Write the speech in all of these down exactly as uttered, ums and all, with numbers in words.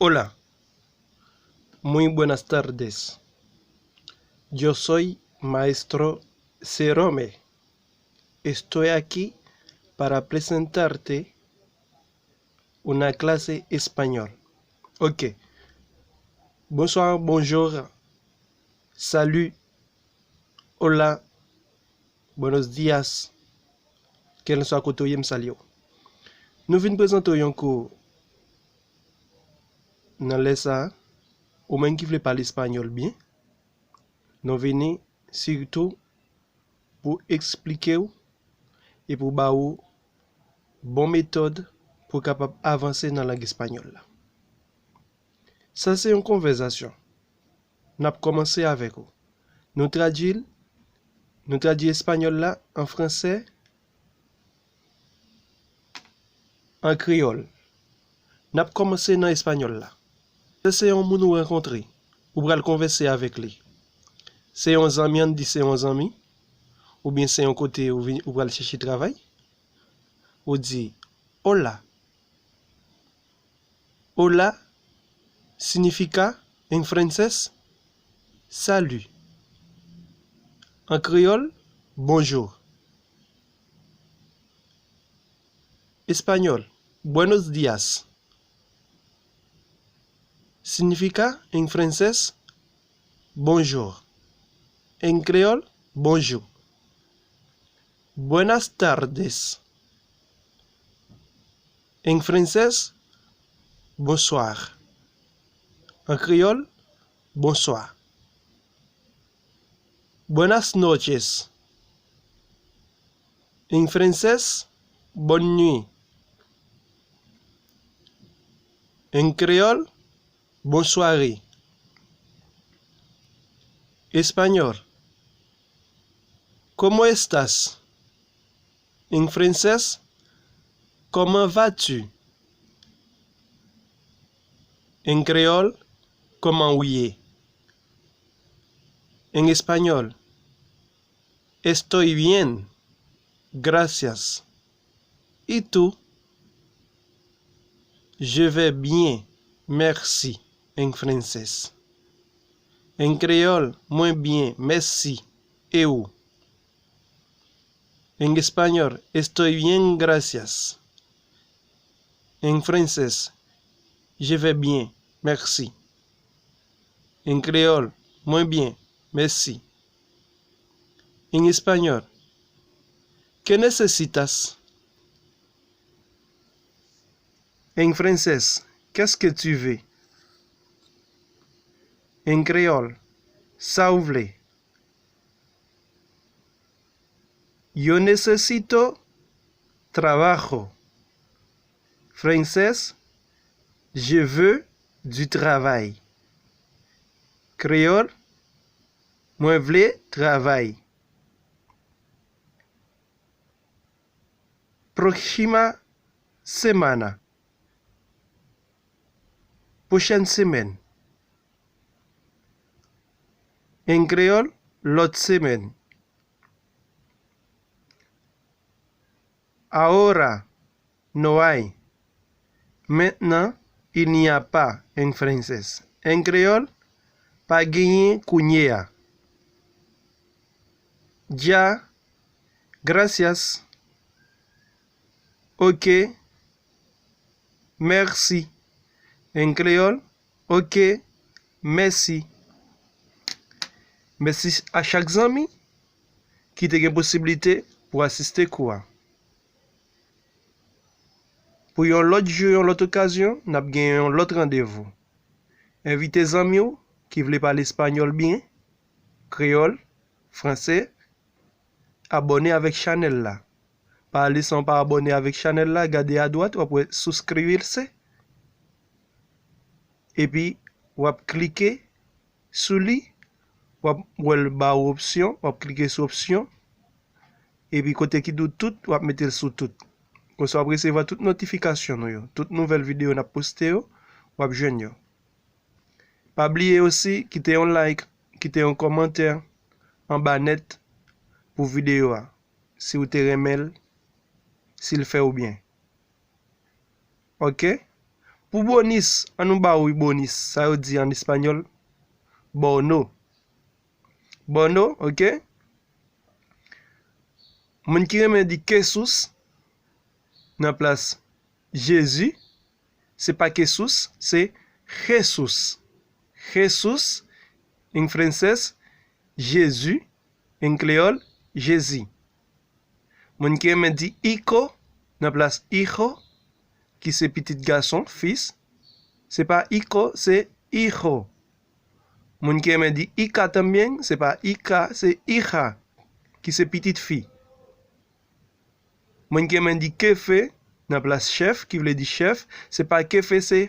Hola, muy buenas tardes. Yo soy maestro Cerome. Estoy aquí para presentarte una clase español. Ok. Bonsoir, bonjour, salut, hola, buenos días. Kèlenswa kote w ye, m salye w. Nou vin prezante w yon kou nan lè sa a. Ou menm ki vle pale espanyòl byen, nou vini sitou pou eksplike w e pou ba ou bon metòd pou w kapab avanse nan lang espanyòl la. Sa se yon konvèsasyon. N ap kòmanse avèk ou. Nou tradui l, nou tradui espanyòl la an fransè, an kreyòl. N ap kòmanse nan espanyòl la. Se, se yon moun ou rankontre, ou pral konvèse avèk li. Se yon zanmi, ann di se yon zanmi, oubyen se yon kote ou vin, ou pral chèche travay. Ou di, hola. Hola significa en francés salut. En créole, bonjour. Español, buenos días. Significa en francés, bonjour. En créole, bonjour. Buenas tardes. En francés, bonsoir. En créole, bonsoir. Buenas noches. En francés, bonne nuit. En créole, bonsoir. Español, ¿cómo estás? En francés, comment vas-tu? En créole, comment vous allez? En español, estoy bien, gracias. ¿Y tú? Je vais bien, merci, en francés. En créole, mwen byen, mèsi. E ou? En español, estoy bien, gracias. En francés, je vais bien, merci. En créole, mwen byen, mèsi. En español, ¿qué necesitas? En francés, qu'est-ce que tu veux? En créole, sa ou vle? Yo necesito trabajo. Francés, je veux du travail. Créole, mwen vle travay. Próxima semana. Pwochèn semèn. En créole, l'autre semaine. Ahora, no hay. Maintenant, il n'y a pas, en francés. En créole, pa genyen kounye a. Ya, gracias. Ok, merci. En créole, ok, mèsi. Mèsi a chak zanmi ki te gen posiblite pou asiste kou a. Pou yon lòt jou, yon lòt okazyon, n ap gen yon lòt randevou. Envite zanmi w ki vle pale espanyòl byen, kreyòl, franse, abòne avèk chanèl la. Pa ale san w pa abòne avèk chanèl la, gade adwat, w ap wè suscribirse. Epi, w ap klike sou li, w ap wè l ba ou opsyon, w ap klike sou opsyon. Epi kote ki di w tout, w ap mete l sou tout. Konsa w ap resevwa tout notifikasyon nou yo. Tout nouvèl videyo n ap poste yo, w ap jwenn yo. Pa bliye osi, kite yon like, kite yon kòmantè anba nèt pou videyo a, si w te renmen l, si l fè w byen. Ok? Pou bonis, an nou ba w bonis. Sa yo di an espanyòl, bono. Bono, ok? Moun ki renmen di Jesús nan plas Jezi, se pa Jesús, se Jesus. Jesus, en fransè, Jezi, en kreyòl, Jezi. Moun ki renmen di hijo nan plas hijo, ki se pitit gason, fis, se pa hijo, se hijo. Moun ki renmen di hija tanbyen, se pa hija, se hija, ki se pitit fi. Moun ki renmen di jefe nan plas chèf, ki vle di chèf, se pa jefe, se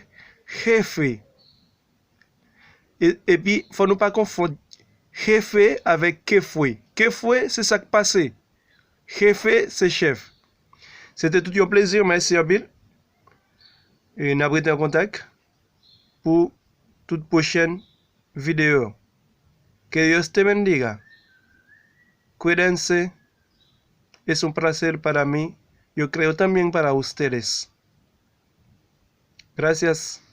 jefe. E, epi, fò nou pa konfonn jefe avèk jefe. Jefe, se sa k pase. Jefe, se chèf. Se te tout yon plezi, mèsi anpil. E n ap rete an kontak pou tout pwochèn videyo. Que Dios te bendiga. Cuídense. Es un placer para mí. Yo creo también para ustedes. Gracias.